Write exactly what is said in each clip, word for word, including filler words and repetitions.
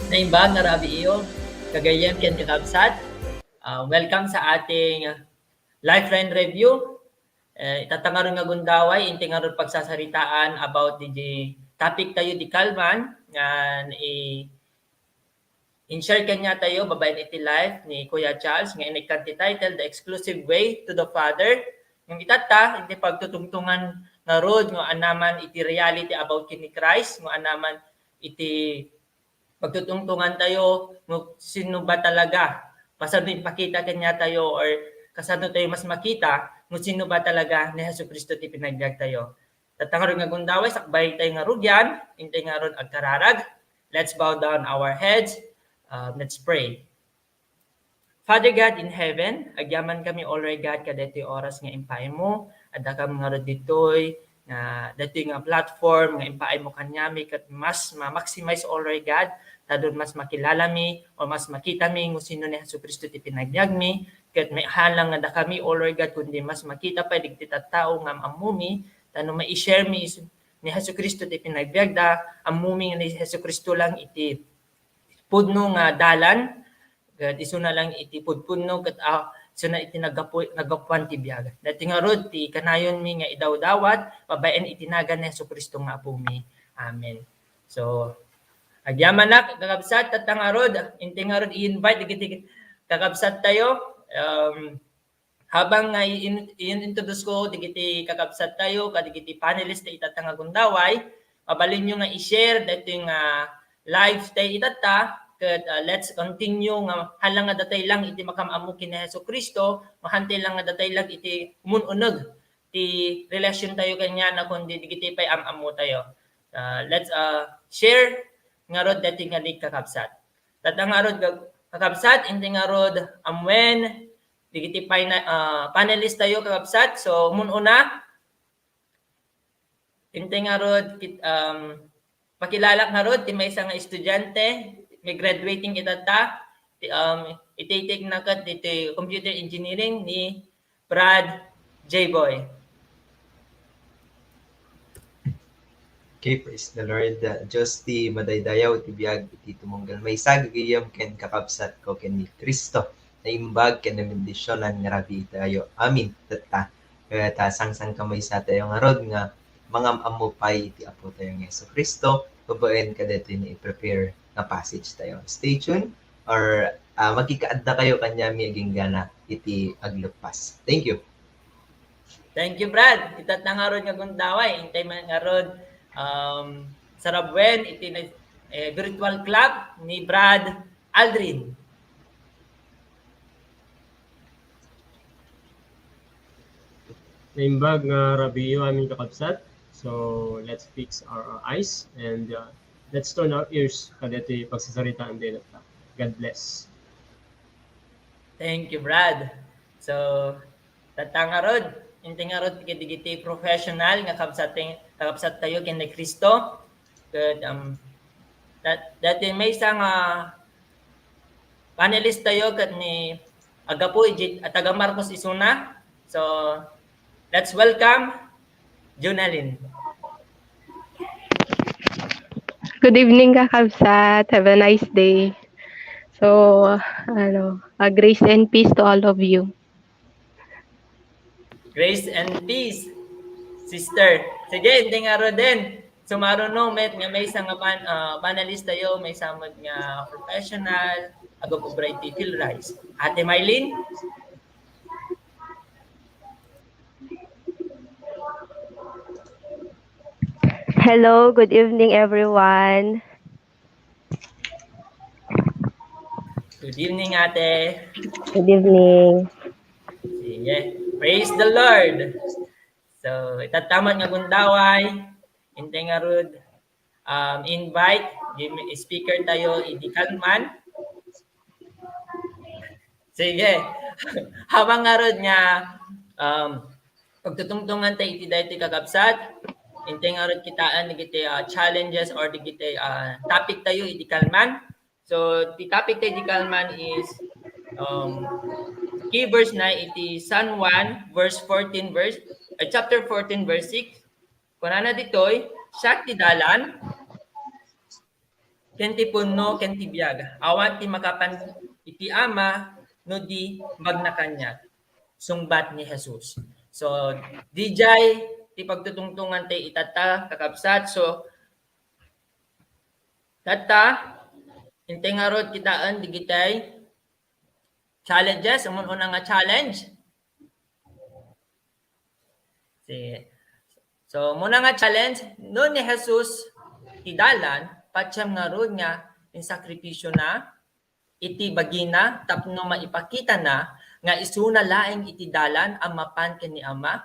Naimbag nga rabii, kagayyem ken kakabsat. Ah, welcome sa ating Lifeline Review. Eh, itatta ngarud nga gundaway, inti ngarud pagsasaritaan about di, di topic tayo di kalman, nga i-, in-share kaniatayo babaen iti live ni Kuya Charles nga inigkan ti title, The Exclusive Way to the Father. Ngem itatta, inti pagtutungtungan ngarud nga anaman iti reality about ken ni Christ, nga anaman iti pagtutungtungan tayo no sino ba talaga, kasano ipakita kaniatayo or kasano tayo mas makita no sino ba talaga ni Jesu-Cristo ti pinagbiag tayo. Tatta ngarud nga gundaway, sakbay tayo nga rugian, inti ngarud agkararag. Let's bow down our heads. Uh, let's pray. Father God in heaven, agyaman kami, O Lord God, kadaytoy oras nga impaaymo. Adda kami ngarud ditoy nga, daytoy nga platform nga impaaymo kaniami, ket mas ma-maximize, O Lord God, ta adun mas makilalami o mas makitami no sino ni Jesu-Cristo ti pinagbiagmi, ket haan lang nga dakami, O Lord God, kundi mas makita pay dagiti tattao nga am-ammomi, ta no mai-share mi is-, ni Jesu-Cristo ti pinagbiagda, ammomi nga ni Jesu-Cristo lang iti pudno nga dalan, ket isuna lang iti pudpudno, ket, ah, isuna iti naggapu-, naggapuan ti biag. Daytoy ngarud ti kanayonmi nga idawdawat, babaen iti nagan ni Jesu-Cristo nga Apomi. Amen. So, agyamanak, kakabsat, tatta ngarud, inti ngarud i-invite dagiti kakabsat tayo. Um, Habang nga i-in-, in-introduce ko dagiti kakabsat tayo, kadagiti panelist ta itatta nga gundaway, mabalinyo nga i-share daytoy nga live tayo itatta, ket, ah, let's continue nga haan lang nga datay lang iti makam-ammo ken ni Jesu-Cristo, haan tay lang nga datay lang iti umun-uneg ti relasyon tayo kaniana, kundi dagiti pay am-ammo tayo. Ah, let's, ah, share ngarud daytoy nga link, kakabsat. Tatta ngarud, kakabsat, inti ngarud amuen, dagiti pina-, ah, panelist tayo, kakabsat. So, umun-una, inti ngarud, kit-, um, pakilala ngarud ti maysa nga estudiante, may graduating itatta. ti, um, iti, iti nakat ditoy computer engineering ni Brad J-Boy. Okay, praise the Lord. Uh, Diyos ti madaydayaw ti biag iti tumunggal maysa gagayem ken kakabsatko ken ni Cristo. Naimbag ken nabendisionan nga rabii tayo. Amen. Tatta. Ket, ah, sangsankamaysa tayo ngarud nga mangam-ammo pay iti Apo tayo nga Jesu-Cristo, babaen kadaytoy nga i-prepare nga passage tayo. Stay tuned, or, ah, makikaadda kayo kaniami agingga iti agleppas. Thank you. Thank you, Brad. Itatta ngarud nga gundaway. Intay man ngarud, um, sarabuen iti na-, eh, virtual club ni Brad Aldrin. Naimbag nga rabiiyo, amin kakabsat. So, let's fix our, our eyes and, uh, let's turn our ears kadaytoy pagsasaritaan ti inatta. God bless. Thank you, Brad. So, tatta ngarud, intay ngarud kadagiti professional nga kabsat, kakabsat tayo ken ni Cristo. Ket, um, dat-, daytoy maysa nga panelist tayo ket ni, aggapu iti, a taga Marcos isuna. So, let's welcome Junalyn. Good evening, kakabsat. Have a nice day. So, ano, uh, grace and peace to all of you. Grace and peace, sister. Sige, intay ngaruden. Sumaruno met nga maysa nga pan-, ah, panelist tayo, maysa met nga professional, agub-ubra iti PhilRise. Ate Mylene? Hello, good evening, everyone. Good evening, ate. Good evening. Sige. Praise the Lord. So, itatta met nga gundaway, intay ngarud, um, invite, di-, speaker tayo, idi kalman. Sige. Habang ngarud nga, um, pagtutungtungan tayo iti daytoy kakabsat, intay ngarud kitaen dagiti, ah, challenges or dagiti, ah, topic tayo idi kalman. So, ti topic tayo idi kalman is, um, key verse na iti San Juan, verse fourteen, verse, ay, chapter fourteen, verse six. Kunana ditoy, "Siak ti dalan, ken ti punno, ken ti biag. Awan ti makapan iti Ama, no di magna kaniak," sungbat ni Jesus. So, diay ti pagtutungtungan tayo itatta, kakabsat. So, tatta, intay ngarud kitaen dagiti challenges, umuna nga challenge. Sige. So, umuna nga challenge, no ni Jesus ti dalan, patiem ngarud nga insakripisio na iti bagina tapno maipakita na nga isuna laeng iti dalan a mapan ken ni Ama?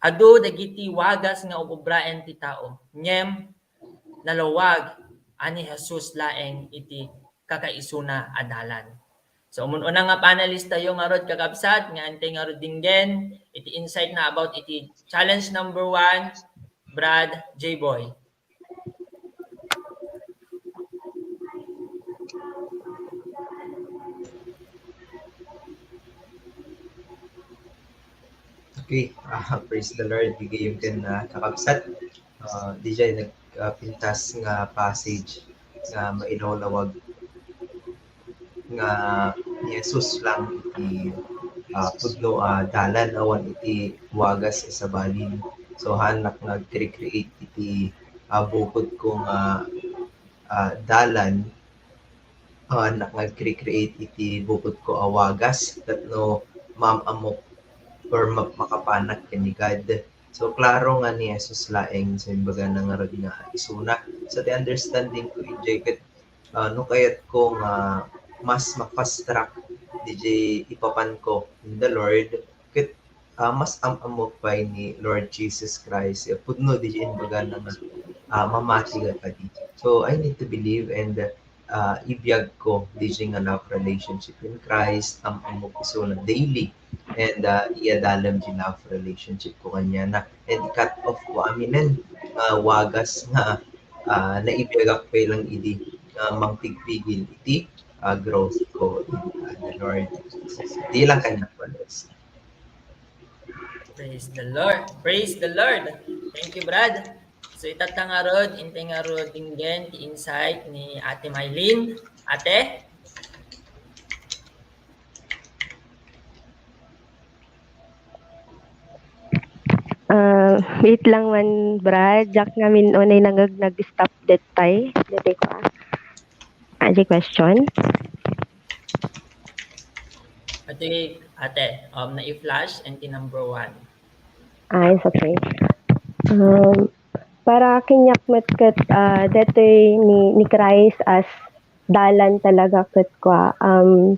Adu dagiti wagas nga ub-ubraen ti tao, ngem nalawag a ni Jesus laeng iti kakaisuna a dalan. So, umuna nga panelist tayo ngarud, kakabsat, nga intay ngarud dinggen iti insight na about iti challenge number one, Brad J-Boy. Okay, ah, praise the Lord. Gagayem ken, ah, kakabsat. Ah, diay nag-, ah, pintas nga passage nga mailawlawag nga ni Jesus lang iti, ah, pudno a dalan awan iti wagas a sabali. So, haanak nga agcre-create iti, ah, bukodko nga, ah, dalan, haanak nga agcre-create iti bukodko a wagas tapno maam-ammok or ma-, makapanak ken ni God. So, klaro nga ni Jesus laeng, so, imbagana ngarud nga isuna. So, ti understanding ko, idiay ket, ah, no kayatko nga mas ma-fast track diay ipapanko in the Lord, ket, ah, mas am-ammok pay ni Lord Jesus Christ. Ya, pudno diay imbagana nga, ah, mamati nga kadi. So, I need to believe and, ah, ibiagko diay nga love relationship in Christ, am-ammok isuna daily. And, ah, iyadalem diay love relationship ko kaniana. And i-cut off ko aminen nga wagas nga, ah, naibiagak pay lang idi nga mangpigpigil iti uh, growth ko in uh, the Lord. Di lang kanya pulos. Praise the Lord. Praise the Lord. Thank you, Brad. So, itatta ngarud, intay ngarud dinggen ti insight ni Ate Mylene. Ate? Uh, wait lang man, Brad. Diak ngamin unay nangag nag-stop detay. Dito ko ah. Any question? Ate, ate, um, na-flash and ti number one. Ah, it's okay. Um, para kaniak met ket uh, detoy ni, ni Christ as dalan talaga ket kua. Um,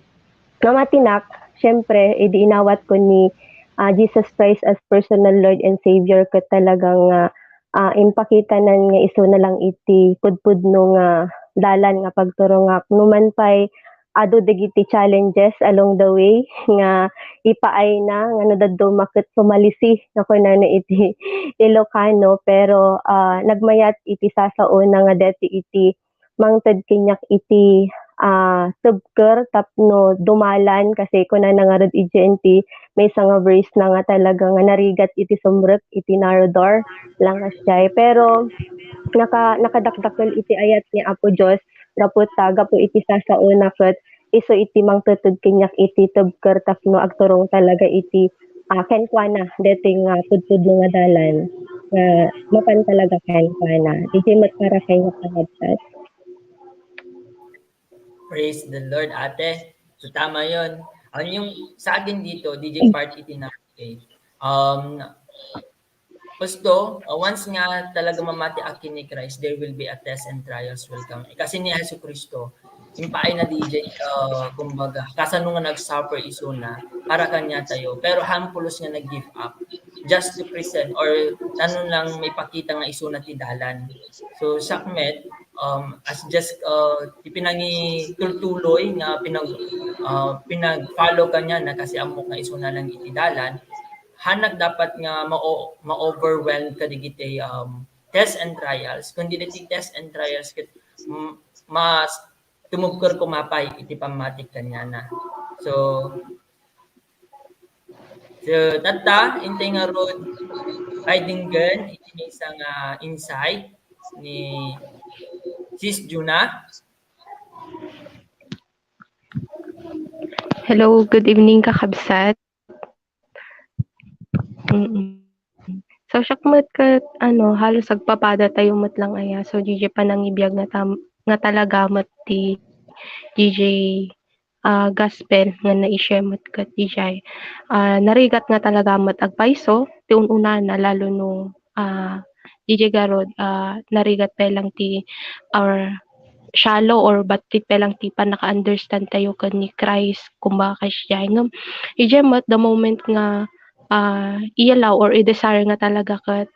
namatinak, syempre, idi inawat ko ni uh, Jesus Christ as personal Lord and Savior ket talagang uh, uh, impakitanan nga isu na lang iti pudpudno nga dalan nga pagturongak. Numan pay adu dagiti challenges along the way nga ipaayna nga no dadduma ket sumalisi nga kunana iti Ilocano, pero uh, nagmayat iti sasaona nga deti iti mangted kaniak iti uh, tebker tapno dumalan kasi kunana ngarud iti maysa nga verse na nga talaga nga narigat iti sumrek iti narrow door lang kasjay. Pero naka, nakadakdakkel iti ayat ni Apo Dios gapu ta gapu iti sasaona ket isu iti mangteted kaniak iti tebker tapno agturong talaga iti uh, kenkuana deti nga pudpudno nga dalan nga mapan talaga kenkuana. Iti met para kaniak nga Praise the Lord, ate. So, tama yun. Ang yung sa akin dito, D J part iti na, okay. Um, gusto, uh, once nga talaga mamati akin ni Christ, there will be a test and trials will come. Eh, kasi ni Jesu Kristo, impay na D J, uh, kumbaga, kasano nga nag-suffer isuna para kanya tayo. Pero hampulos nga nag-give up just to present or tanong lang may pakita nga isuna ti dalan. So, sakmet, um, as just uh, ipinangitultuloy nga pinag uh, pinag-follow kanya na kasi amok nga isuna lang iti dalan, hanak dapat nga ma-overwhelm kadigiti um, test and trials, kundi dagiti test and trials ket mas tumubker kumapay iti pammatik kaniana. So, so tatta, intay ngarud, ay dinggen iti maysa nga insight ni Sis Juna. Hello, good evening, kakabsat. Mm-mm. So, siak met ket, ano, halos agpapada tayo met lang aya. So, D J panangibiyag nga, tam, nga talaga met ti D J uh, gospel nga na-share met ket D J. Uh, narigat nga talaga met agpayso ti un-unana, lalo no uh, D J garud uh, narigat pa lang ti or shallow or batid pa lang ti pannaka-understand tayo ken ni Christ, kumbaga kasjay. Ngem, D J met the moment nga uh, i-allow or i-desire nga talaga ket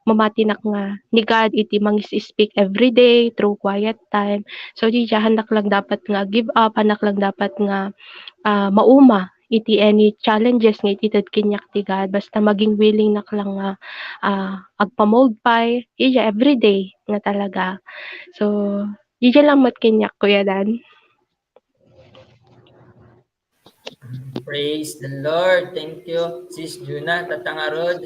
mamatinak nga ni God iti mangis-speak every day through quiet time. So, di hannak lang dapat nga give up, hannak lang dapat nga uh, mauma iti any challenges nga iti ted kaniak ti God. Basta maging willing nak lang nga uh, agpamold pay, iya everyday nga talaga. So, iya lang met kaniak, Kuya Dan. Praise the Lord. Thank you, Sis Juna. Tatta ngarud,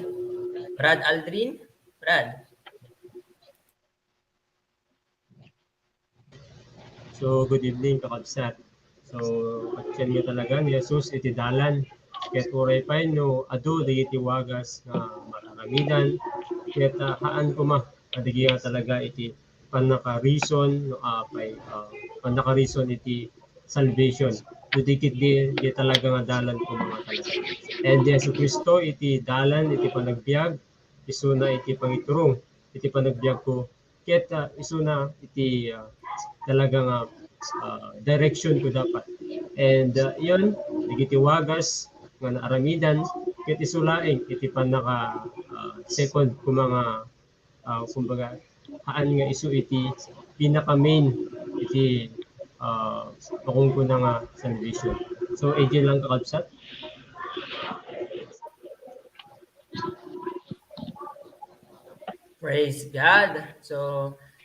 Brad Aldrin. Brad. So, good evening, kakabsat. So, patien nga talaga ni Jesus iti dalan. Ket uray pay no adu dagiti wagas nga mararamidan, ket uh, haan koma kadagiti nga talaga iti pannaka-reason no apay uh, pannaka-reason iti salvation. Dudi ket di, di talaga nga dalan ko mga talaga. And Jesu Kristo iti dalan, iti panagbiag, isuna iti pangiturong, iti panagbiag ko. Ket uh, isuna iti uh, talaga nga uh, direction ko dapat. And uh, yun, dagiti wagas nga naaramidan, ket isulaing iti pannaka uh, second ko mga uh, kumbaga, haan nga isu iti pinaka-main iti uh, makunkuna nga salvation. So, A J lang kakabsat. Praise God. So,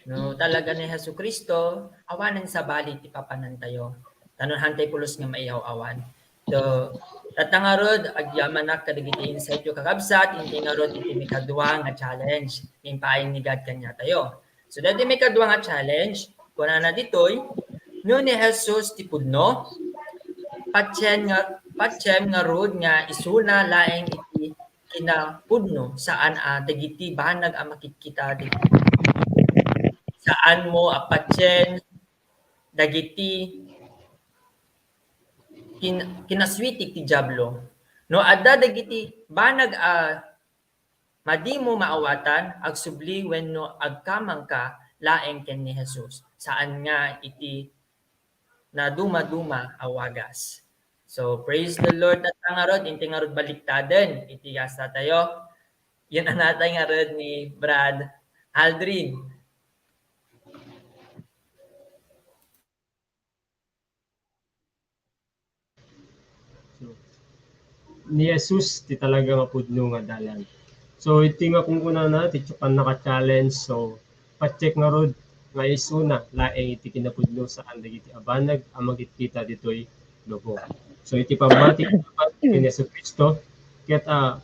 no talaga ni Jesu Kristo, awanen sabali ti papanantayo. Tanon hantay pulos nga maiaw-awan. So, tatta ngarud, agyamanak kadagiti insightyo, kakabsat, inti ngarud iti mikadua nga challenge nga impaayna ni God kaniatayo. So, daytoy mikadua nga challenge, kunana ditoy, no ni Jesus ti pudno, patien nga, patien ngarud nga isuna laeng iti kinapudno, saan a dagiti banag a makitkita dagiti, saan mo a patien dagiti kin-, kinaswitik ti Diablo. No adda dagiti banag a madi mo maawatan, agsubli wenno agkamangka laeng ken ni Jesus, saan nga iti nadumaduma a wagas. So, praise the Lord, tatta ngarud, inti ngarud baliktaden iti kasta tayo. Yan ang natay ngarud ni Brad Aldrin. So, ni Jesus ti talaga nga pudno nga dalan. So, iti nga kunkunana, ti pannaka-challenge, so, pacheck ngarud nga isuna laeng iti kinapudno saan dagiti a banag a makitkita ditoy lubong. So, iti pammati ni Jesu Cristo, ket, ah,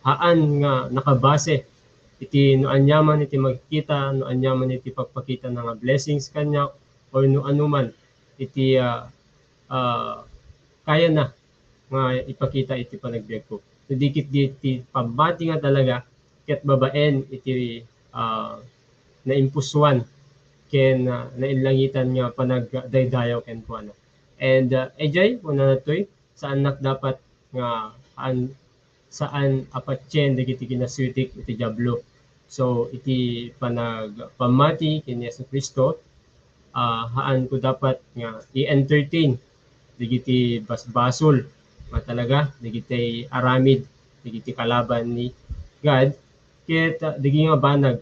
haan nga nakabase iti no aniaman iti makikita, no aniaman iti pagpakitana nga blessings kaniak, or no anuman iti, ah, ah, kayana nga ipakita iti panagbiagko. So, di ket di ti pammati nga talaga ket babaen iti, ah, naimpusuan ken, ah, naillangitan nga panagdaydayaw kenkuana. And, ah, A J, kunana ditoy, saannak dapat nga an-, saan a patien dagiti kinaswitik iti Diablo. So, iti panagpammati ken ni Jesu Cristo, ah, haanko dapat nga i-entertain dagiti basbasol nga talaga dagiti aramid dagiti kalaban ni God, ket, ah, dagiti nga banag,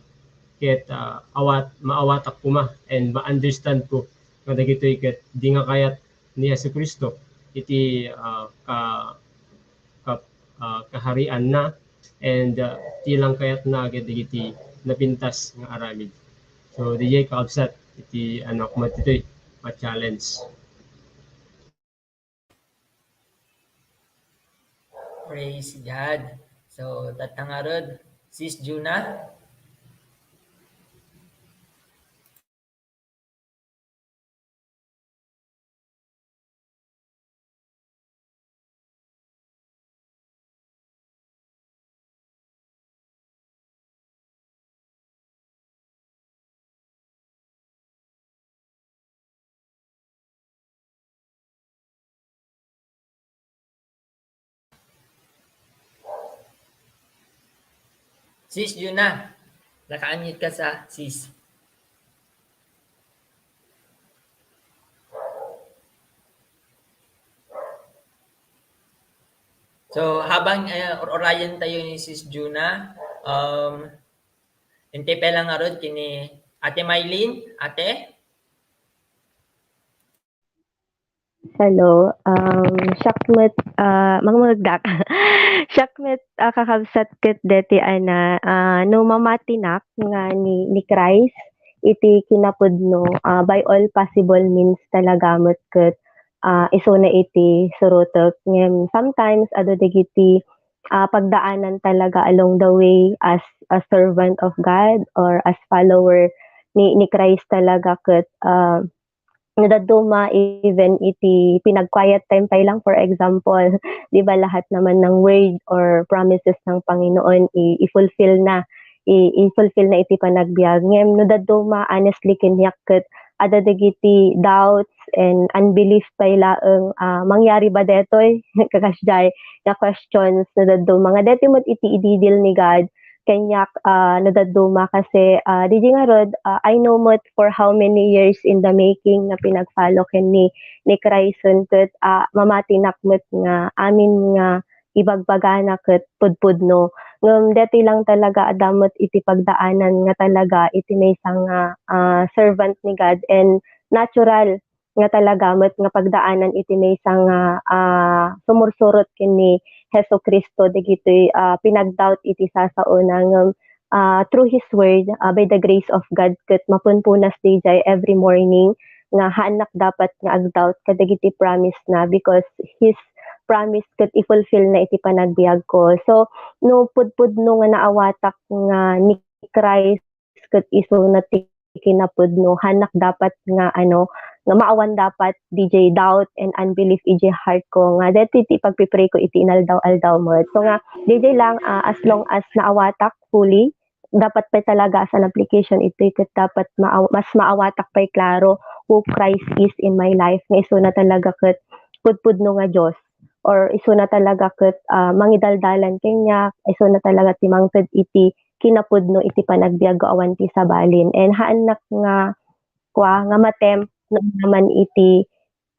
ket, ah, awat-, maawatak koma and ma-understand ko nga dagitoy ket di nga kayat ni Jesu Cristo iti, ah, ka-, ka-, ah, kaharianna, and, ah, ti lang kayatna kadagiti napintas nga aramid. So, diay kakabsat iti anak mo ditoy, ma-challenge. Praise God. So, tatta ngarud, Sis Juna. Sis Juna, naka-unmute ka sa, sis. So, habang, eh, or-orayan tayo ni Sis Juna, um, intipay lang ngarud kini Ate Mylene, Ate? Hello, um, siak met, ah, mangmegdak. Siak met, ah, kakabsat ket deti ana, ah, no mamatinak nga ni, ni Christ iti kinapudno, ah, by all possible means talaga met ket, ah, isuna iti surotek. Ngem sometimes, adu dagiti, ah, pagdaanan talaga along the way as a servant of God or as follower ni, ni Christ talaga ket, ah, no dadduma even iti pinag-quiet time pay lang, for example, di ba lahat naman ng word or promises ng Panginoon i-, i-fulfill na, i-, i-fulfill na iti panagbiag. Ngem no dadduma, honestly, kaniak ket adda dagiti doubts and unbelief pay laeng, ah, mangyari ba detoy? Kakasdiay nga questions no dadduma. Nga deti met iti ididil ni God, kaniak, ah, no dadduma kasi, ah, diay ngarud, ah, I know met for how many years in the making nga pinag-follow ken ni, ni Christ ket, ah, mamatinak met nga amin nga ibagbagana ket pudpudno. Ngem deti lang talaga adda met iti pagdaanan nga talaga iti maysa nga, ah, servant ni God and natural nga talaga met nga pagdaanan iti maysa nga, ah, sumursurot ken ni Jesu-Cristo dagitoy, ah, pinagdoubt iti sasaona ngem, ah, through His Word, ah, by the grace of God, ket mapunpunas diay every morning. nga haannak dapat nga ag-doubt kadagiti promise na, because his promise ket i-fulfill na iti panagbiag ko. So, no pudpudno nga naawatak nga ni Christ ket isuna ti kinapudno, haannak dapat nga, ano, nga maawan dapat D J doubt and unbelief idiay heart ko, nga daytoy ti pagpipray ko iti inaldaw-aldaw met. So nga, D J lang, ah, as long as naawatak fully, dapat pay talaga as an application itoy ket dapat maaw-, mas maawatak pay klaro who Christ is in my life, nga isuna talaga ket pudpudno nga Dios, or isuna talaga ket, ah, mangidaldalan kaniak, isuna talaga ti mangted iti kinapudno iti panagbiag ko awan ti sabalin. And haannak nga, kua, nga ma-tempt no naman iti,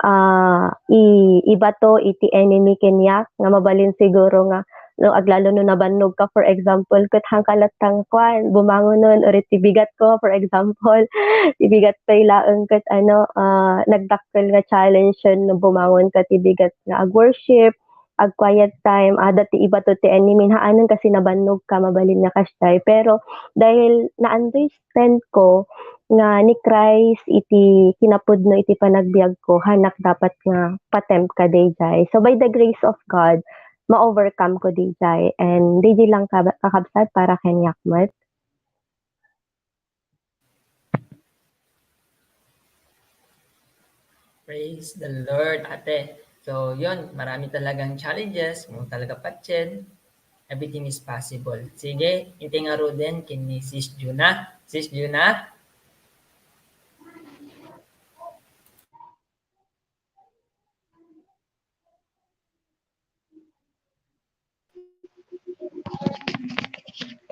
ah, i-, ibato iti enemy kaniak, nga mabalin siguro nga no, aglalo no nabannog ka, for example, ket haanka latta nga, kua, bumangonon, or iti bigat ko, for example, ti bigat pay laeng ket, ano, ah, nagdakkel nga challenge no bumangon ka ti bigat nga ag-worship, ag-quiet time, adda ti ibato ti enemy, haanen kasi nabannog ka, mabalin nga kasdiay. Pero dahil na-understand ko nga ni Christ iti kinapudno iti panagbiag ko, haannak dapat nga pa-tempt kadaydiay. So, by the grace of God, ma-overcome ko daydiay. And daydiay lang kab-, kakabsat para kaniak met. Praise the Lord, ate. So, yun, marami talagang challenges, mo talaga patien. Everything is possible. Sige, intay ngaruden ken ni Sis Juna. Sis Juna?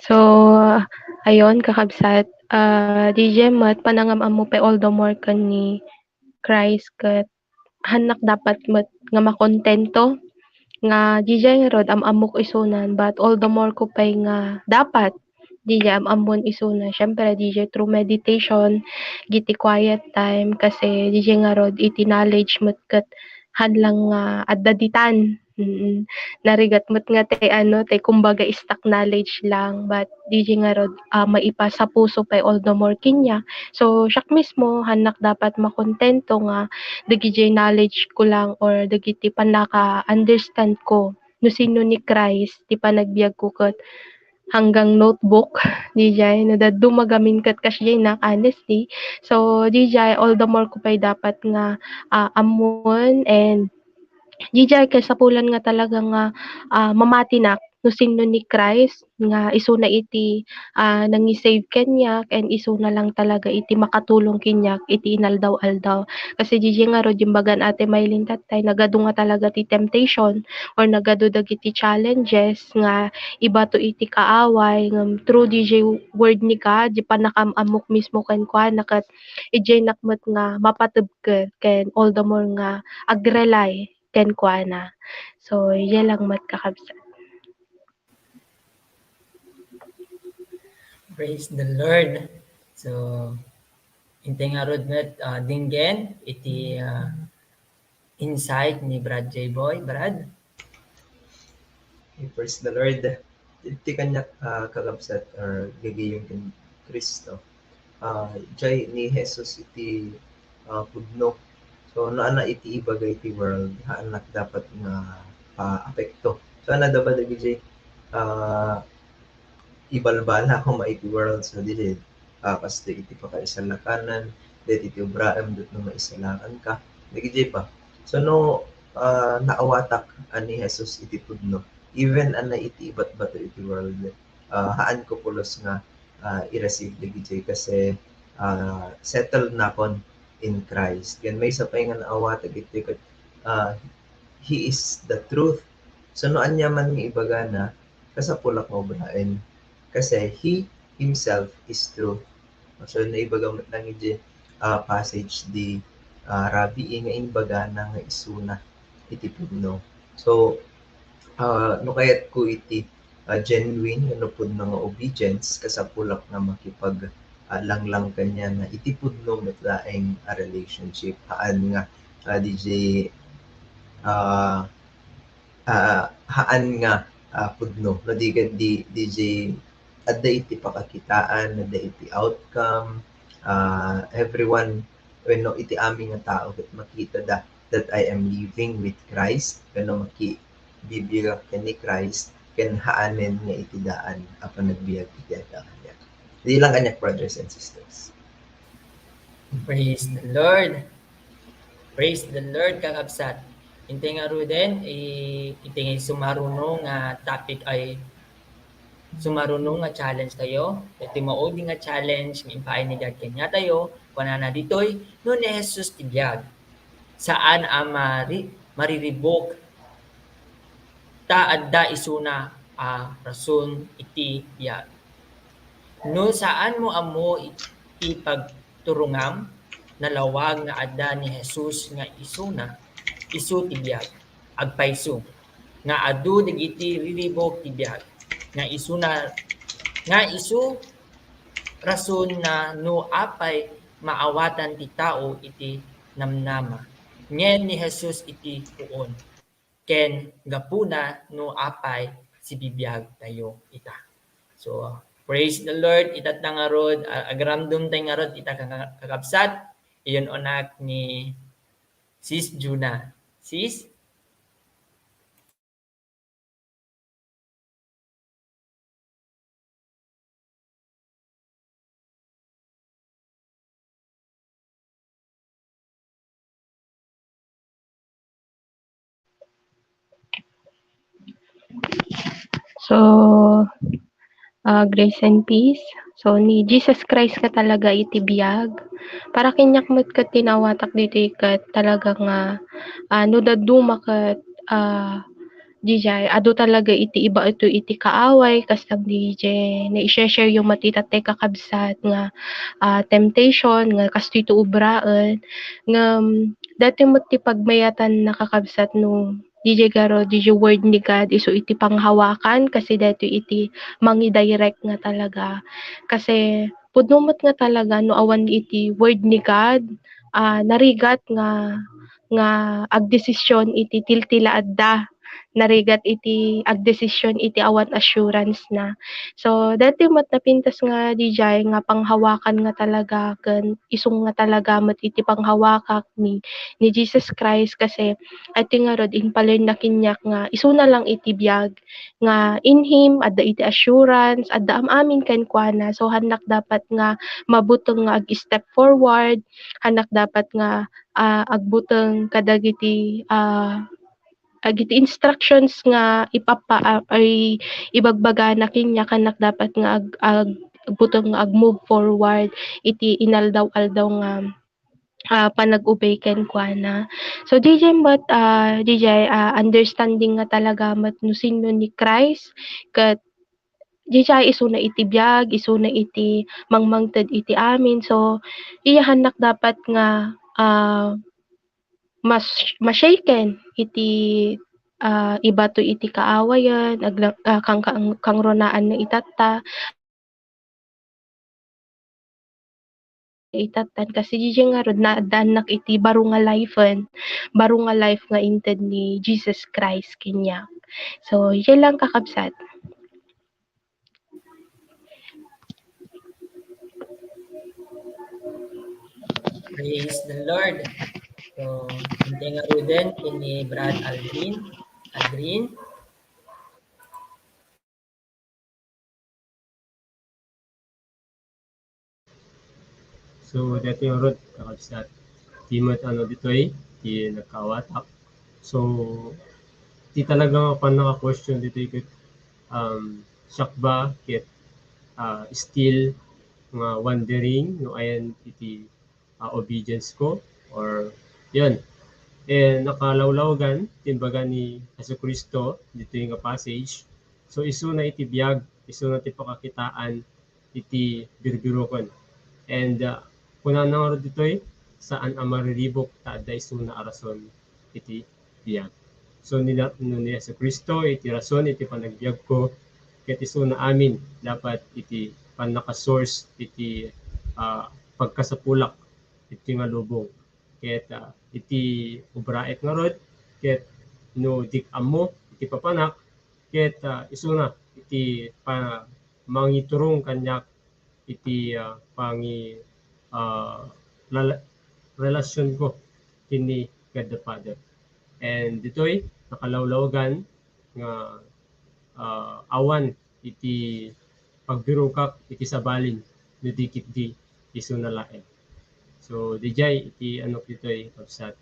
So, ayun, kakabsat, ah, D J met, panangam-ammo pay all the more ken ni Christ ket haannak dapat met nga makontento nga D J ngarud, am-ammok isunan, but all the more ko pay nga dapat D J am-ammon isuna. Siyempre, D J through meditation, iti quiet time, kasi D J ngarud iti knowledge met ket haan lang nga adda ditan. Mm. Narigat met nga ti ano, ti kumbaga stuck knowledge lang, but D J ngarud, ah, maipasapuso pay all the more kaniak. So, siak mismo, haannak dapat makontento nga dagiti knowledge ko lang or dagiti pannaka-understand ko no sino ni Christ ti panagbiag ko ket hanggang notebook, D J, no dadduma gamin ket kasdiay nak, honestly. So, D J, all the more ko pay dapat nga, ah, ammon and D J, kasapulan nga talaga nga, ah, mamatinak no sino ni Christ nga isuna iti, ah, nangisave kaniak and isuna lang talaga iti makatulong kaniak iti inaldaw-aldaw. Kasi D J ngarud, imbagan Ate Mylene tattay, nagadu nga talaga ti temptation or nagadu dagiti challenges nga ibato iti kaaway, ngem through D J word ni God, di pannakam-ammok mismo kenkuana, ket idiaynak met nga mapateg ken, ken all the more nga ag-rely kenkuana. So, iya lang met, kakabsat. Praise the Lord. So, intay ngarud met, ah, dinggen iti, ah, insight ni Brad J Boy. Brad? Hey, praise the Lord. Iti kaniak, ah, kakabsat or gagayyem ken Cristo, ah, idiay ni Jesus iti, ah, pudno. So, no, ania iti ibaga iti world, haannak dapat nga paapekto. So, ania da ba dagiti, ah, ibalbala koma iti world, so, di, ah, kastoy iti pakaisalakanan, daytoy ti ubraem, daytoy no maisalakan ka. Dagiti ba? So, no, ah, naawatak a ni Jesus iti pudno, even ania iti ibatbato iti world, ah, haanko pulos nga, ah, i-receive dagiti kasi, ah, settled nakon in Christ. Ken maysa pay nga naawatak iti ket, ah, He is the truth. So, no ania man nga ibagana, kasapulak nga obraen. Kasi He Himself is truth. So, naibaga met lang iti, ah, passage di, ah, Rabii nga imbagana nga isuna iti pudno. So, ah, no kayatko iti, ah, genuine wenno pudno nga obedience, kasapulak nga makipag, ah, langlang kaniana iti pudno met laeng a relationship. Haan nga, ah, di, ah, ah, haan nga, ah, pudno. No, di, di, di, adda iti pakakitaan, adda iti outcome, ah, everyone wenno iti amin nga tao ket makitada that I am living with Christ, wenno maki-, bibiagak ken ni Christ, ken haanen nga iti daan a panagbiag iti adda kaniak. Di lang kaniak, brothers and sisters. Praise the Lord. Praise the Lord, kakabsat. Intay ngaruden, i-, intay nga sumaruno nga topic ay sumaruno nga challenge tayo. Iti maudi nga challenge nga impaay ni God kaniatayo, kunana ditoy, no ni Jesus ti biag, saan a mari-, mariribuk, ta adda isuna a rason iti biag. No saan mo ammo ti pagturongam, nalawag nga adda ni Jesus nga isuna, isu ti biag. Agpayso nga adu dagiti riribuk ti biag, nga isuna, nga isu rason na no apay maawatan ti tao iti namnama. Ngem ni Jesus iti puon, ken gapuna no apay sibibiag tayo ita. So, praise the Lord. Ita ta ngarud, a-, agramdum tay ngarud ita, kaka-, kakabsat. Iyon unak ni Sis Juna. Sis? So, ah, grace and peace. So, ni Jesus Christ nga talaga iti biag. Para kaniak met ket ti naawatak ditoy ket talaga nga, ah, no dadduma ket, ah, dijay, adu talaga iti iba ito iti kaaway, kas dagiti nai-share-share yo met ita tay kakabsat nga, ah, temptation nga kastoy ti obraen. Ngem, daytoy met ti pagmayatanna kakabsat no dijay garo, dijay word ni God, isu iti panghawakan, kasi daytoy iti mangidirect nga talaga. Kasi pudno met nga talaga no awan iti word ni God, ah, narigat nga, nga agdesisyon iti tiltila adda. Narigat iti agdesisyon iti awan assurance na. So, daytoy met napintas nga dijay nga panghawakak nga talaga ken isu nga talaga met iti panghawakak ni, ni Jesus Christ, kasi iti ngarud, impalearn na kaniak nga isuna lang iti biag nga in Him, adda iti assurance, adda am-amin kenkuana. So, hannak dapat nga mabuteng nga ag-step forward, hannak dapat nga, ah, agbuteng kadagiti, ah, agiti instructions nga ipapa-, ah, ay ibagbagana kaniak, hannak dapat nga ag-, ag-, agbuteng nga ag-move forward iti inaldaw-aldaw nga, ah, panag-obey kenkuana. So, dijay met, ah, dijay, ah, understanding nga talaga met no sino ni Christ, ket dijay isuna iti biag, isuna iti mangmangted iti amin. So, iya hannak dapat nga, ah, mas-, ma-shaken iti, ah, ibato iti kaawayan, agla-, ah, kang-, kang-, kangrunaan nga itatta. Itattan, kasi dijay ngarud, naaddaannak iti baro nga life-en, baro nga life nga inted ni Jesus Christ kaniak. So, dijay lang, kakabsat. Praise the Lord. So, intay ngaruden ken ni Brad Aldrin. Aldrin. So, daytoy ngarud, kakabsat, ti met ano ditoy, ti nagkaawatak. So, ti talaga nga pannaka-question ditoy ket, um, siak ba ket, ah, still nga wondering no ayan iti, ah, obedience ko, or yun. Eh, nakalawlawagan ti imbaga ni Jesu-Cristo ditoy nga passage. So, isuna iti biag, isuna ti pakakitaan iti birbiroken. And, ah, kunana ngarud ditoy, saan a mariribuk ta adda isuna a rason iti biag. So, ni, no ni Jesu-Cristo iti rason iti panagbiagko, ket isuna amin dapat iti pannaka-source iti, ah, pagkasapulak iti nga lubong. Ket, ah, iti obraek ngarud, ket no dik ammo iti papanak, ket, ah, isuna iti pa-, mangiturong kaniak iti, ah, pangi-, ah, lala-, relasyonko ken ni God the Father. And ditoy, nakalawlawagan nga, ah, awan iti pagbirokak iti sabalin no di ketdi isuna laeng. So, didiay iti annok ditoy, kabsat.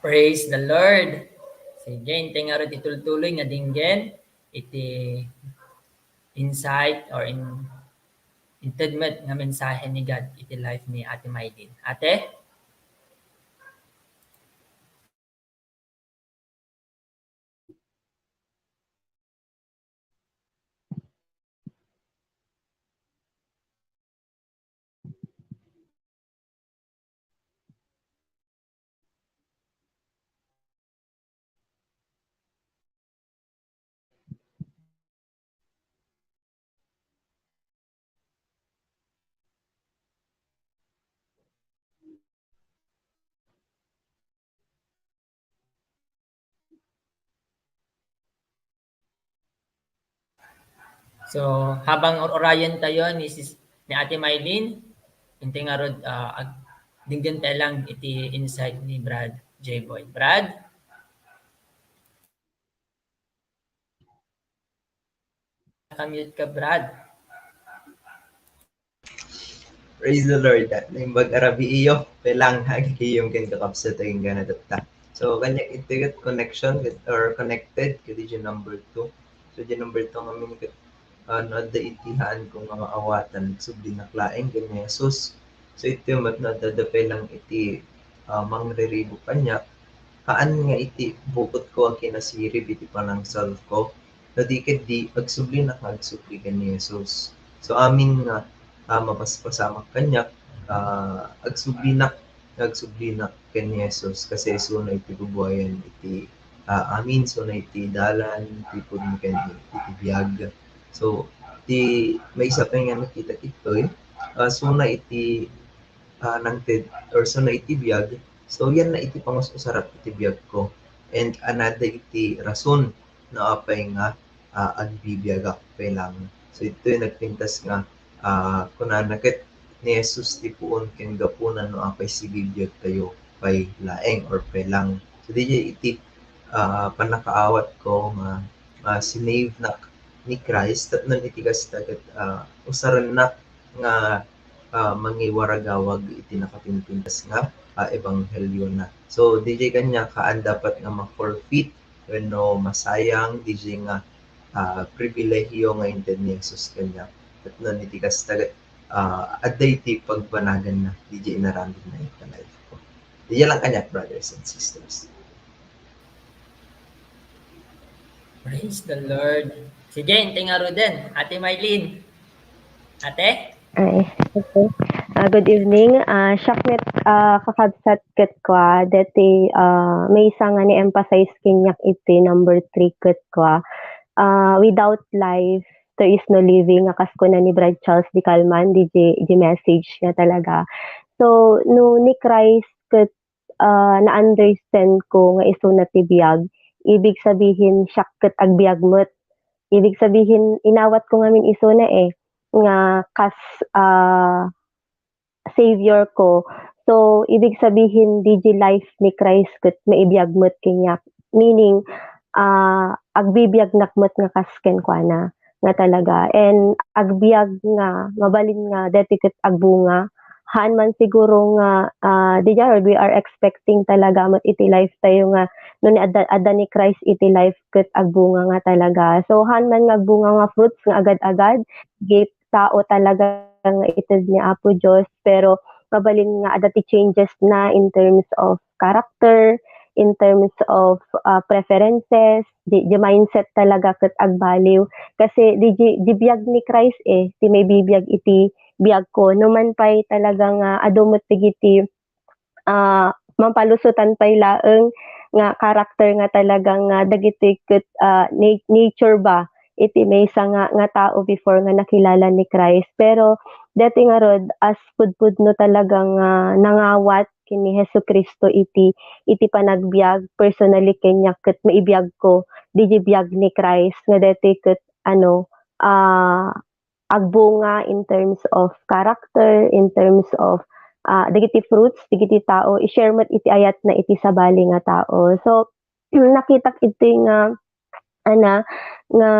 Praise the Lord. Sige, intay ngarud itultuloy nga dinggen iti insight or in, inted met nga mensahe ni God iti life ni Ate Mylene. Ate? So, habang ur-urayen tayo ni sis-, ni Ate Mylene, intay ngarud, ah, ag-, dinggen tayo lang iti insight ni Brad J-Boy. Brad? Naka-mute ka, Brad. Praise the Lord. Naimbag a rabii iyo. Pelang, agikiyom ken kakabsat, agingga natatta. So, kaniak iti ket connection ket, or connected ket iti number two. So, iti number two ngamin ket, ah, no adda iti haanko nga maawatan, agsublinak laeng ken ni Jesus. So, iti met no adda, adda pelang iti, ah, mangriribuk kaniak, haan nga iti bukotko a kinasirib iti panangsalko. No di ketdi, agsublinak nga agsubli ken ni Jesus. So, amin nga, ah, mapaspasamak kaniak, ah, agsublinak nga agsublinak ken ni Jesus, kasi isuna iti bubuayan iti, ah, amin, isuna iti dalan, iti pudno ken iti biag. So, ti maysa pay nga nakita ditoy, ah, isuna iti, ah, nangted-, or isuna iti biag. So, yan na iti pangus-usarak iti biagko. And another iti rason no apay nga, ah, agbibiagak pay lang. So, itoy nagpintas nga, ah, kunana ket ni Jesus ti puon ken gapuna no apay sibibiag tayo pay laeng or pay lang. So, diay iti, ah, pannakaawatko nga, ah, sinevenak ni Christ, tapno iti kasta ket, ah, usarennak nga, ah, mangiwaragawag iti nakapimpintas nga, ah, ebanghelio na. So, diay kaniak haan dapat nga ma-forfeit wenno masayang diay nga, ah, pribilehiyo nga inted ni Jesus kaniak. Tapno iti kasta ket, ah, adda iti pagbanaganna diay inaramidna iti life ko. Diay lang kaniak, brothers and sisters. Praise the Lord. Sige, intay ngaruden. Ate Mylene. Ate? Ay, okay. Ah, good evening. Ah, siak met, ah, kakabsat ket kua, deti, ah, maysa nga ni-emphasize kaniak iti number three ket kua. Ah, without life, there is no living, nga kas kuna ni Brad Charles de Calman, diay, diay message niya talaga. So, no ni Christ ket ah, na-understand ko nga isuna ti biag, ibig sabihin, siak ket agbiag met. Ibig sabihin, inawat ko ngamin isuna, eh, nga kas, ah, Savior ko. So, ibig sabihin, diay life ni Christ ket maibiag met kaniak. Meaning, ah, agbibiagnak met nga kas kenkuana nga talaga. And agbiag nga, mabalin nga, deti ket agbunga. Haan man siguro nga, ah, diay, or we are expecting talaga met iti life tayo nga no ni adda, adda ni Christ iti life ket agbunga nga talaga. So, haan man nga agbunga nga fruits nga agad-agad, git tao talaga nga ited ni Apo Dios, pero mabalin nga adda ti changes na in terms of character, in terms of, ah, preferences, di, di mindset talaga ket agbaliw. Kasi di, di, di biag ni Christ, eh, ti maibibiag iti biagko. No man pay talaga nga adu met dagiti, ah, mampalusotan pay laeng nga character nga talaga nga dagiti ket, ah, na-, nature ba iti maysa nga, nga tao before nga nakilala ni Christ. Pero deti ngarud, as pudpudno talaga nga nangawat ken ni Jesu-Cristo iti, iti panagbiag, personally kaniak ket maibiagko diay biag ni Christ nga deti ket ano, ah, agbunga in terms of character, in terms of, ah, dagiti fruits, dagiti tao, i-share met iti ayatna iti sabali nga tao. So, nakitak iti nga, ana, nga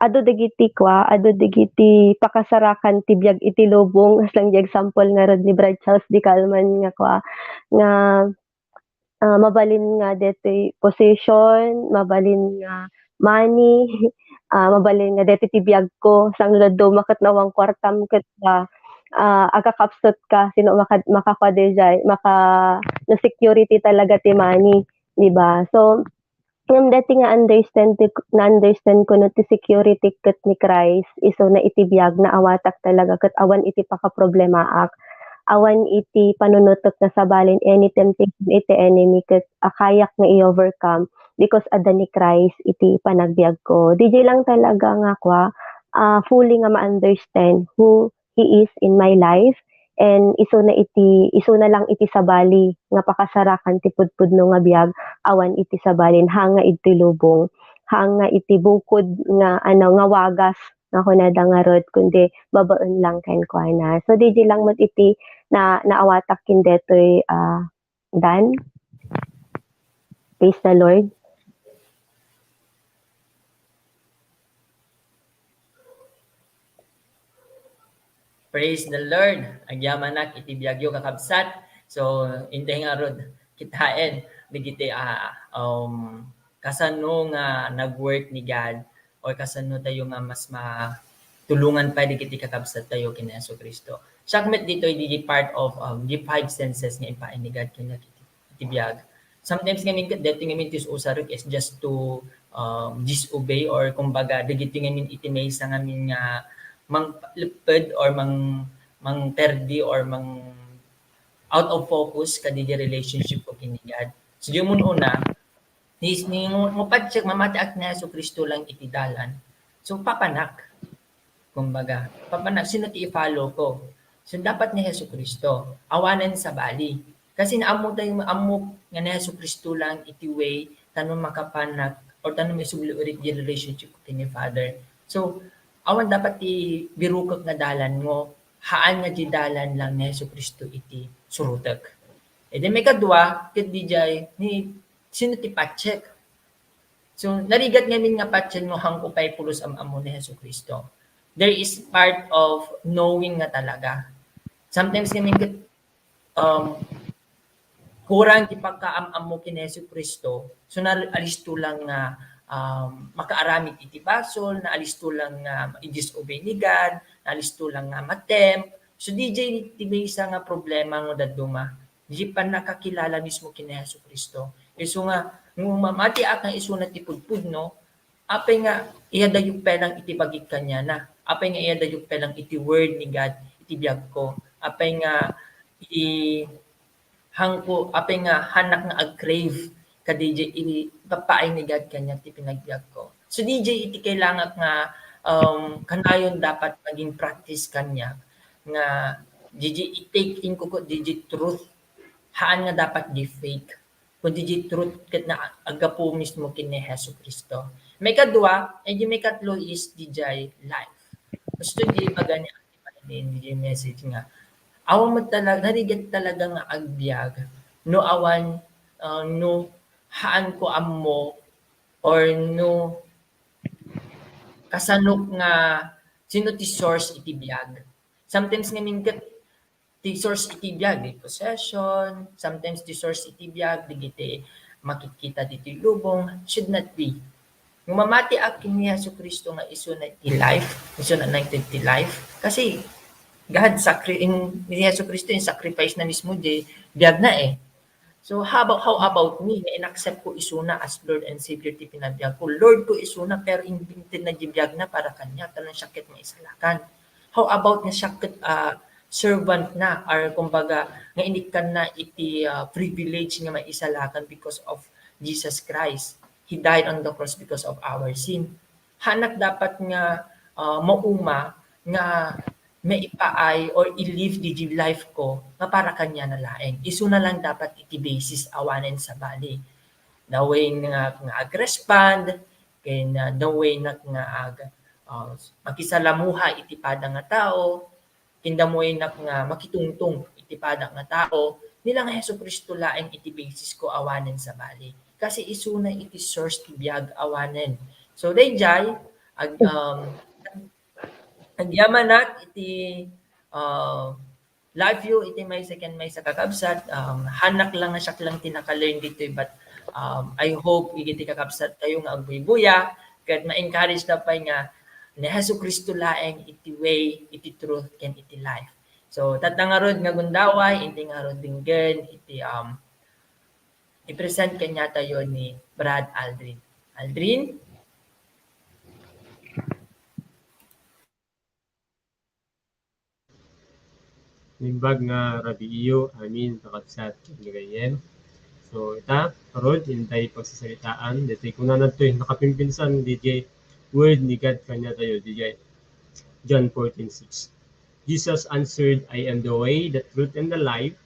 adu dagiti kua, adu dagiti pakasarakan ti biag iti lubong, as lang di example ngarud ni Brad Charles di Calman nga kua, nga, ah, mabalin nga detoy position, mabalin nga money, ah, mabalin nga detoy ti biagko, sangladdo maket nawan kuartam ket, ah, ah, agkakapsut ka, sino maka-, makakua daydiay, maka-, no security talaga ti money, di ba? So, ngem deti nga understand ti, na-understand ko no ti security ket ni Christ, isuna iti biag, naawatak talaga ket awan iti pakaproblemaak, awan iti panunutok nga sabalin any temptation iti enemy ket a kayak nga i-overcome because adda ni Christ iti panagbiagko. Didiay lang talaga nga kua, ah, fully nga ma-understand who He is in my life, and isuna iti, isuna lang iti sabali nga pakasarakan ti pudpudno nga biag, awan iti sabalin hanga iti lubong, hanga iti bukod nga, ano, nga wagas nga kunada ngarud, kundi babaen lang kenkuana. So, didiay lang met iti na, naawatak ken detoy, ah, Dan. Praise the Lord. Praise the Lord. Agyamanak iti biagyo, kakabsat. So, inday ngarud, kitaen, dagiti, ah, um, kasano nga nag-work ni God or kasano tayo nga mas matulongan pay dagiti kakabsat tayo ken Jesu-Cristo. Siak met ditoy, didi part of, um, the five senses nga impaay ni God kaniak iti, iti biag. Sometimes ngamin ket, deti ngamin ti us-usarek is just to, um, disobey or kumbaga, dagiti ngamin iti maysa ngamin nga manglepped or mang-, mangperdi or mang-, out of focus kadagiti relationship ko ken ni God. So, diay umuna, ni, ni, no, no patiek, mamatiak ni Jesu-Cristo lang iti dalan. So, papanak. Kumbaga, papanak, sino ti i-follow ko? So, dapat ni Jesu-Cristo. Awanen sabali. Kasi naammo tayo, ammo nga ni Jesu-Cristo lang iti way, tano makapanak, or tano maisubli ulit di relationship ko ken ni Father. So, awan dapat ti birukek nga dalan ngo, haan nga di dalan lang ni Jesu-Cristo iti surotek. E di maikadua, ket didiay, ni, sino ti patiek? So, narigat ngamin nga patien no haanko pay pulos am-ammo ni Jesu-Cristo. There is part of knowing nga talaga. Sometimes ngamin ket, um, kurang ti pagkaam-ammo ken Jesu-Cristo. So, na-, alisto lang nga, um, makaaramid iti basol, naalisto lang nga i-disobey ni God, naalisto lang nga matem. So, didiay ti maysa nga problema nga dadduma. Didiay pannakakilala mismo ken ni Jesu-Cristo. Isu nga, no mamatiak nga isuna ti pudpudno, apay nga iyadayok pay lang iti bagik kaniana? Apay nga iyadayok pay lang iti word ni God iti biagko? Apay nga i-, haanko, apay nga haanak nga ag-crave kadidiay ipapaay ni God kaniak ti panagbiagko? So, didiay iti kailangak nga, um, kanayon dapat maging practice kaniak nga didiay i-take in ko, didiay truth, haan nga dapat di fake. Kundi diay truth ket na aggapu mismo ken ni Jesu-Cristo. Maikadua, e di maikatlo is didiay life. Gusto di ibaga ni Ate Marilyn diay message nga, awan met talaga, narigat talaga nga agbiag no awan, ah, no haanko ammo or no kasanok nga sino ti source iti biag. Sometimes ngamin ket ti source iti biag, di possession, sometimes ti source iti biag, dagiti makitkita ditoy lubong, should not be. No mamatiak ken ni Jesu-Cristo nga isuna ti life, isuna nangted ti life, kasi God sacri-, in, ni Jesu-Cristo in-sacrifice na mismo diay biagna e. So, how about, how about me nga in-accept ko isuna as Lord and Savior ti pinabiagko? Lord ko isuna, pero inbinted na diay biagna para kaniak, ta no siak ket maisalakan. How about nga siak ket, ah, servant na, or kumbaga, nga inikkanna iti, ah, privilege nga maisalakan because of Jesus Christ. He died on the cross because of our sin. Haanak dapat nga, ah, mauma nga maipaay or i-live diay life ko nga para kaniana laeng. Isuna lang dapat iti basis awanen sabali. The way nga, nga ag-respond, ken, ah, the way nak nga ag-, ah, makisalamuha iti pada nga tao, ken the way nak nga makitungtong iti pada nga tao, ni la nga Jesu-Cristo laeng iti basis ko awanen sabali. Kasi isuna iti source ti biag awanen. So, daydiay, ag-, um, agyamanak iti, ah, life view iti maysa ken maysa, kakabsat. Um, haannak lang nga siak lang ti naka-learn ditoy, but, um, I hope iti kakabsat tayo nga agbuybuya, ket ma-encourage ta pay nga ni Jesu-Cristo laeng iti way, iti truth, ken iti life. So, tatta ngarud nga gundaway, inti ngarud denggen iti, um, i-present kaniatayo ni Brad Aldrin. Aldrin? Naimbag nga rabii yo, amin, kakabsat, ken gagayyem. So, ita, ngarud, intay pagsasaritaan, daytoy kunana ditoy, nakapimpinsan, daydiay word ni God kaniatayo, daydiay John fourteen six. Jesus answered, "I am the way, the truth, and the life.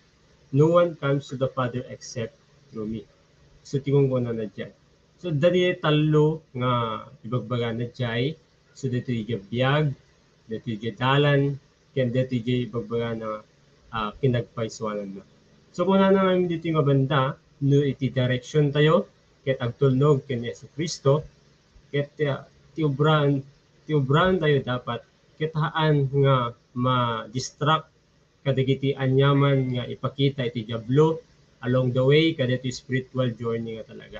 No one comes to the Father except through me." So, ti kunkunana diay. So, daydiay tallo nga ibagbagana diay. So, daytoy diay biag, daytoy diay dalan, ken daytoy diay ibagbagana, ah, kinagpaysuananna. So, kunana ngamin ditoy nga banda, no iti direksyon tayo, ket agtulnog ken Jesu-Cristo, ket, ah, ti obraan, ti obraan tayo dapat, ket haan nga ma-distract kadagiti aniaman nga ipakita iti Diablo along the way kadagiti spiritual journey nga talaga.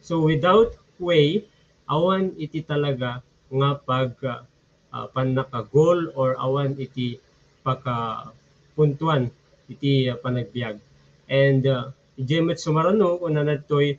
So, without way, awan iti talaga nga pag, ah, ah, pannaka-goal or awan iti pakapuntuan iti, ah, panagbiag. And, ah, idiay met sumarano, kunana ditoy,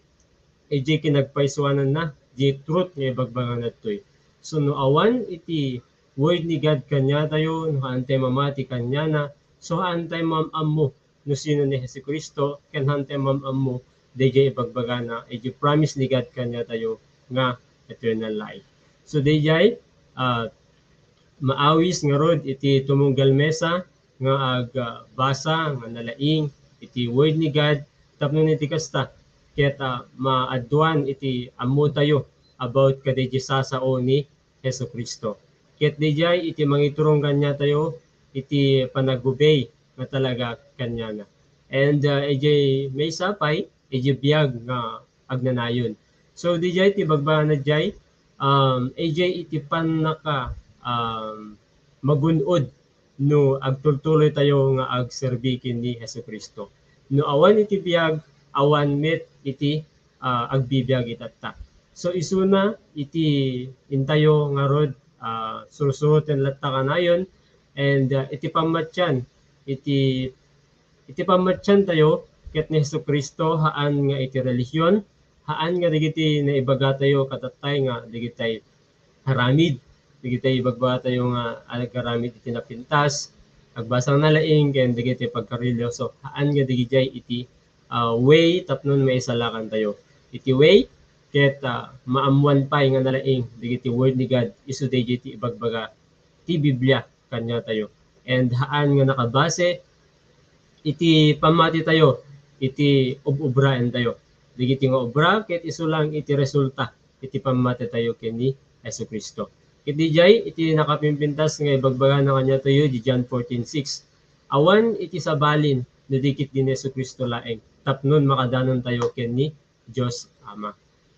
idiay kinagpaysuananna, diay truth nga ibagbagana ditoy. So, no awan iti word ni God kaniatayo, no haantay mamati kaniana, so haantay maam-ammo no sino ni Jesu-Cristo, ken haantay maam-ammo daydiay ibagbagana, idiay promise ni God kaniatayo nga eternal life. So, daydiay, ah, maawis ngarud iti tumunggal mesa nga agbasa nga nalaing iti Word ni God tapno iti kasta, ket, ah, maaduan iti ammotayo about kadaydiay sasao ni Jesu-Cristo. Ket daydiay iti mangiturong kaniatayo iti panagubey nga talaga kaniana. And, ah, idiay maysa pay, idiay biag nga agnanayon. So, daydiay ti bagbagana diay, um, idiay iti pannaka, um, magun-od no agtultuloy tayo nga agserbi ken ni Jesu-Cristo. No awan iti biag, awan met iti, ah, agbibiag itatta. So, isuna iti intayo ngarud, ah, sursuroten latta kanayon, and, ah, iti pammatian, iti, iti pammatian tayo ket ni Jesu-Cristo, haan nga iti relihion, haan nga dagiti naibaga tayo katattay nga dagitay aramid, dagitay ibagbaga tayo nga agaramid iti napintas, agbasa nga nalaing, ken dagiti pagkarelihioso. Haan nga dagijay iti, ah, way tapno maisalakan tayo. Iti way, ket, ah, maammuan pay nga nalaing dagiti word ni God, isu daydiay ti ibagbaga ti Biblia kaniatayo. And haan nga nakabase iti pammati tayo, iti ub-ubraen tayo. Dagiti nga obra ket isu lang iti resulta iti pammati tayo ken ni Jesu-Cristo. Ket daydiay iti nakapimpintas nga ibagbagana kaniatayo iti John fourteen six. Awan iti sabalin no di ket ni Jesu-Cristo laeng tapnon makadanon tayo ken ni Dios Ama.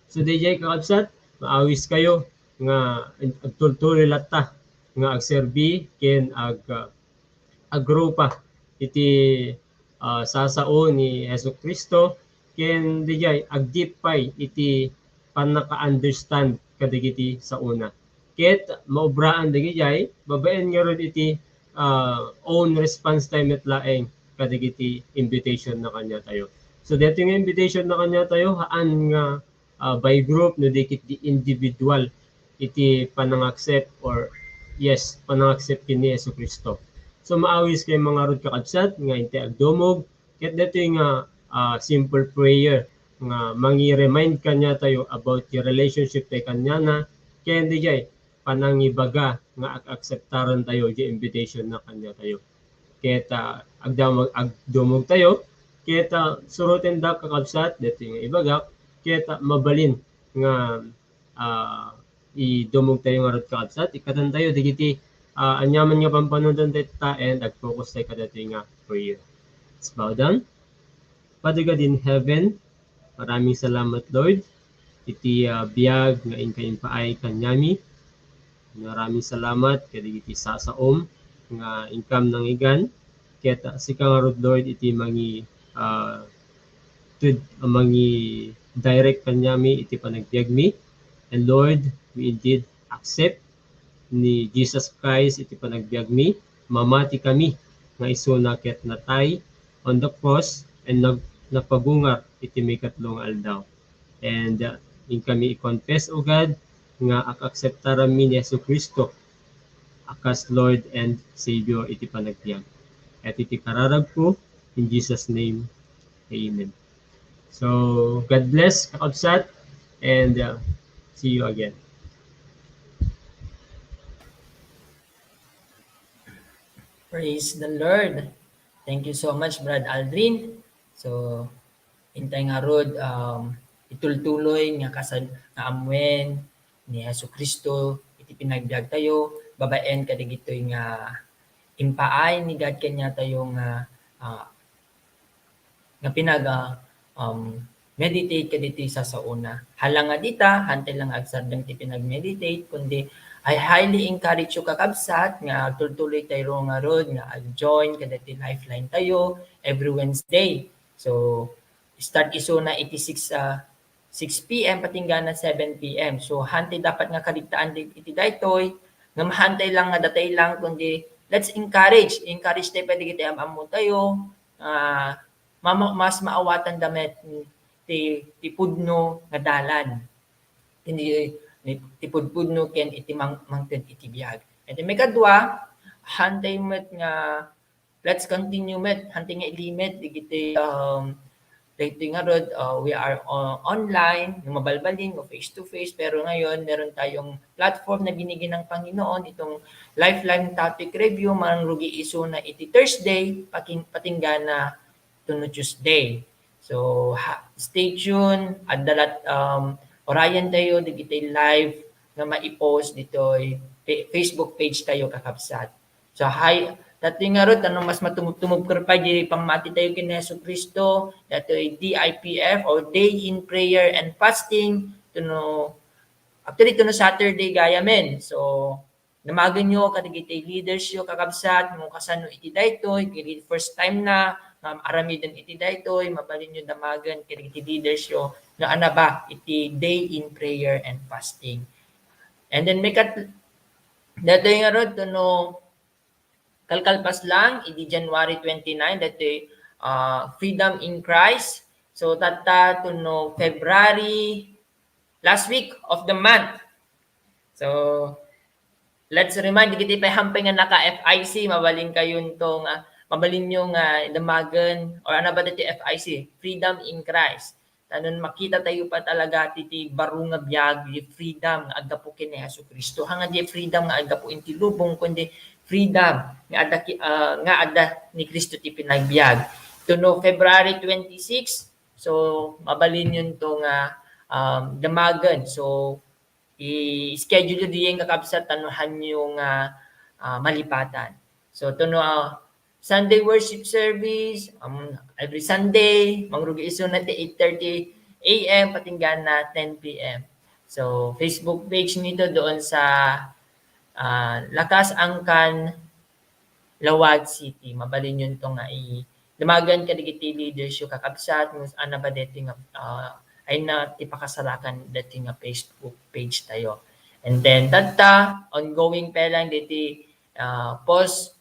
So, daydiay, kakabsat, maawis kayo nga agtultuloy latta nga agserbi ken ag-, ah, agrupa iti, ah, sasao ni Jesu-Cristo, ken daydiay, agdeep pay iti pannaka-understand kadagiti saona. Ket maobraan dagijay babaen ngarud iti, ah, own response tayo met laeng kadagiti invitation na kaniatayo. So, daytoy nga invitation na kaniatayo, haan nga, ah, by group, no di ket di individual iti panang-accept or, yes, panang-accept ken ni Jesu-Cristo. So, maawis kayo ngarud, kakabsat, nga intay agdumog, ket daytoy nga, ah, simple prayer nga mangi-remind kaniatayo about ti relationship tayo kaniana, ken daydiay panangibaga nga ag-akseptaran tayo diay invitation na kaniatayo. Ket, ah, agdamag-, agdumog tayo, ket, ah, suroten da, kakabsat, daytoy nga ibagak, ket, ah, mabalin nga ah, idumog tayo ngarud, kakabsat. Ikkatantayo dagiti, ah, aniaman nga pampanunoten dayta, and ag-focus tayo kadaytoy nga prayer. Let's bow down. Father God in heaven, maraming salamat, Lord, iti, ah, biag nga inka impaay kaniami. Maraming salamat kadagiti sasaom nga inkam nangngegan. Ket, ah, sika ngarud, Lord, iti mangi-, ah, tud-, mangi-direct kaniami iti panagbiagmi. And Lord, we indeed accept ni Jesus Christ iti panagbiagmi. Mamati kami nga isuna ket natay on the cross and nag-, napagungar iti maikatlo nga aldaw. And, uh, inkami i-confess, O God, nga ak-akseptaranmi ni Jesu-Cristo a kas Lord and Savior iti panagbiag. Ket iti kararagko, in Jesus' name, amen. So, God bless, kakabsat, and, uh, see you again. Praise the Lord. Thank you so much, Brad Aldrin. So, intay ngarud, um, itultuloy nga kasad-, nga ammuen ni Jesu-Cristo iti pinagbiag tayo, babaen kadagitoy nga impaay ni God kaniatayo nga, ah, nga pinag-, ah, um, meditate kaditoy sasaona. Hala nga dita, hantay lang nga agsardeng ti pinag-meditate, kundi I highly encourage you, kakabsat, nga tultuloy tayo ngarud nga ag-join kadagiti lifeline tayo every Wednesday. So, start isuna iti six, ah, six P M patinggana seven P M. So, hantay dapat nga kadigtaan di-, iti daytoy, nga mahantay lang nga datay lang, kundi let's encourage. Encourage tayo pwede iti am-ammo tayo, ah, ma-, ma-, mas maawatan da met ti, ti pudno nga dalan. Iti, ti pudpudno ken iti mang-, mangted iti biag. Iti maikadua, hantay met nga let's continue met, hantay nga ilimit dagiti, um, dagiti ngarud, uh, we are on-, online, no mabalbalin, o face to face, pero ngayon, meron tayong platform na binigay ng Panginoon, itong Lifeline Topic Review, mangrugi isuna iti Thursday, paking-, patinggana to no Tuesday. So, ha-, stay tuned, adda lat-, um, urayan tayo dagiti live nga maipost ditoy fa-, Facebook page tayo, kakabsat. So, hay, daytoy ngarud, ano, mas matumub-tumub pay di pammati tayo ken Jesu-Cristo, daytoy D I P F or Day in Prayer and Fasting, to no, actually, to no Saturday gayamen. So, damagenyo kadagiti leaders yo, kakabsat, no kasano iti daytoy, ket first time na nga aramiden iti daytoy, mabalinyo damagen kadagiti leaders yo no ania ba iti Day in Prayer and Fasting. And then, maikadua, daytoy ngarud, to no, kalkalpas lang, idi January twenty-nine, daytoy, ah, Freedom in Christ. So, tatta to no February, last week of the month. So, let's remind, dagiti pay hampay nga naka-F I C, mabalin kayo to nga, mabalinyo nga damagen, or ania ba daytoy F I C, Freedom in Christ. Tapno makita tayo pa talaga ti, ti baro nga biag, ti freedom nga aggapu ken ni Jesu-Cristo. Haan nga di freedom nga aggapu iti lubong, kundi freedom nga adda ki-, ah, nga adda ni Cristo ti pinagbiag. To no February twenty-six, so, mabalinyo to nga, um, damagen. So, i-schedule yo diay, kakabsat, tapno haanyo nga, ah, malipatan. So, to no, ah, Sunday worship service, um, every Sunday, mangrugi isuna ti eight thirty A M patinggana ten P M. So, Facebook page nito doon sa, ah, Lakas Angkan, Laoag City. Mabalinyo to nga i-, damagen kadagiti leaders yo, kakabsat, no ania ba daytoy nga, ah, ay na ti pakasarakan daytoy nga Facebook page tayo. And then, tatta, ongoing pa lang daytoy, ah, post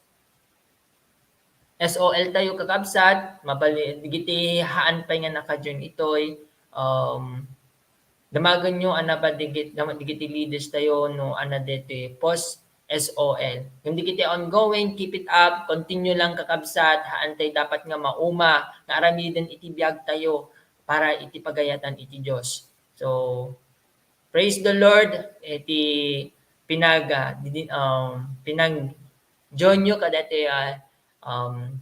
S O L tayo, kakabsat, mabali-, dagiti haan pay nga naka-join itoy, um, damagenyo, ania ba dagit-, dama-, dagiti leaders tayo, no ania daytoy post S O L. Ngem dagiti ongoing, keep it up, continue lang, kakabsat, haan tay dapat nga mauma nga aramiden iti biag tayo para iti pagayatan iti Dios. So, praise the Lord, iti pinag-, ah, didi-, um, pinag-join yo kadaytoy, ah, um,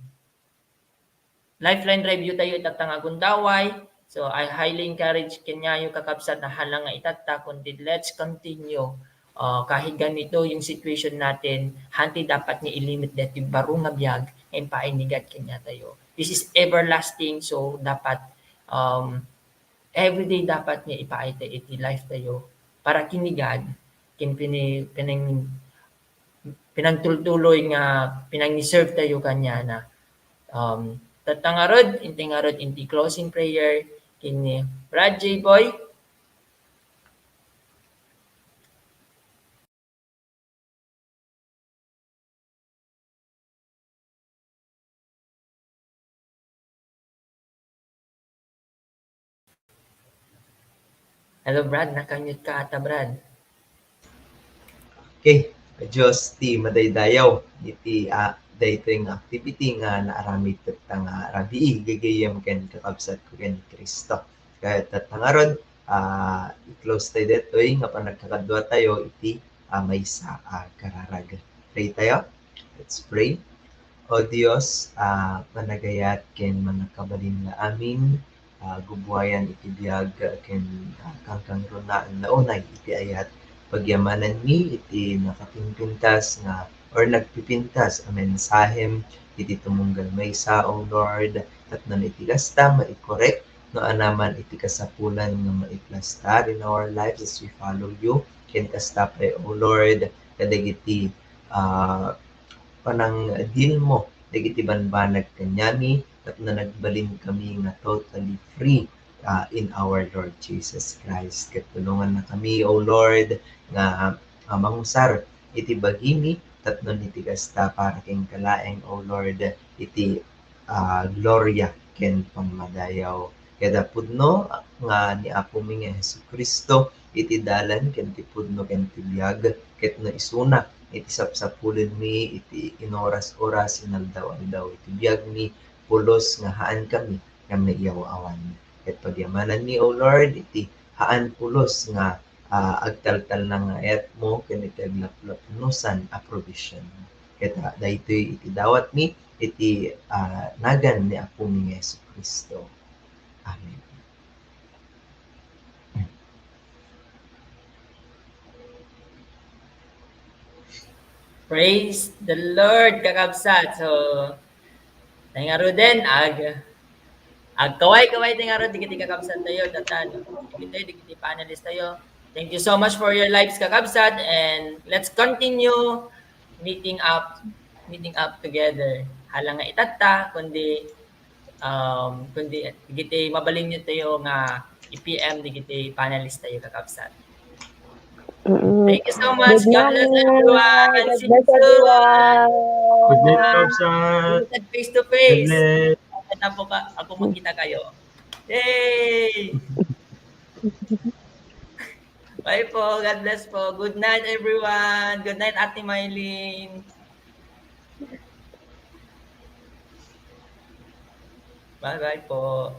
Lifeline review tayo itatta nga gundaway. So, I highly encourage kanyayo, kakabsat, na hala nga itatta, kundi let's continue. Ah, kahit ganito yung situation natin, hantay dapat nga ilimit dati baro nga biag nga impaay ni God kanyatayo. This is everlasting, so dapat, um, everyday dapat nga ipaay tayo iti life tayo para ken ni God, ken pini-, pinang-, pinangtultuloy nga pinangiserve tayo kaniana. Um, tatta ngarud, inti ngarud, inti closing prayer, ken ni Brad J. Boy. Hello, Brad. Naka-mute ka ata, Brad. Okay. Dios ti madaydayaw iti, ah, daytoy nga activity nga naaramid tatta nga rabii, gagayyem ken kakabsat ko ken Cristo. Ket tatta ngarud, ah, i-close tayo daytoy nga panagkakadua tayo iti, ah, maysa a kararag. Pray tayo. Let's pray. O Dios, ah, managayat ken mannakabalin nga amin, ah, gubuayan iti biag ken, ah, kankangrunaanna unay iti ayat. Pagyamananmi iti nakapimpintas nga or nagpipintas a mensahem iti tumunggal maysa, O Lord, tapno iti kasta, mai-correct no anaman iti kasapulan nga maiplastar in our lives as we follow you. Ken kasta pay, O Lord, kadagiti, ah, panangdilmo dagiti banbanag kaniami tapno nagbalin kami nga totally free, ah, in our Lord Jesus Christ. Ket tulonganna kami, O Lord, nga, ah, mangusar iti bagimi tapno iti kasta para kenka laeng, O Lord, iti, ah, gloria ken pammadayaw. Ket pudno nga ni Apomi nga Jesu-Cristo iti dalan ken ti pudno ken ti biag, ket no isuna iti sapsapulenmi iti inoras-oras, inaldaw-aldaw iti biagmi, pulos nga haankami nga maiyaw-awan. Ket pagyamananmi, O Lord, iti haan pulos nga, ah, agtaltalna nga ayatmo ken iti aglaplapnusan a provision. Ket, ah, daytoy iti dawatmi iti, ah, nagan ni Apomi nga Jesu-Cristo. Amen. Praise the Lord, kakabsat. So, tayo ngaruden, ag-, agkaway-kaway tayo ngarud, dagiti kakabsat tayo, datan, dagiti, dagiti panelist tayo. Thank you so much for your lives, kakabsat, and let's continue meeting up, meeting up together. Hala nga itatta, kundi, um, kundi dagiti mabalinyo tayo nga i-P M dagiti panelist tayo, kakabsat. Mm. Thank you so much. Good night. God bless everyone. God bless everyone. Good night, kabsat. Face to face. Good night. Ako po ka, ako makita kayo. Yay! Bye po. God bless po. Good night, everyone. Good night, Ate Mylene. Bye-bye po.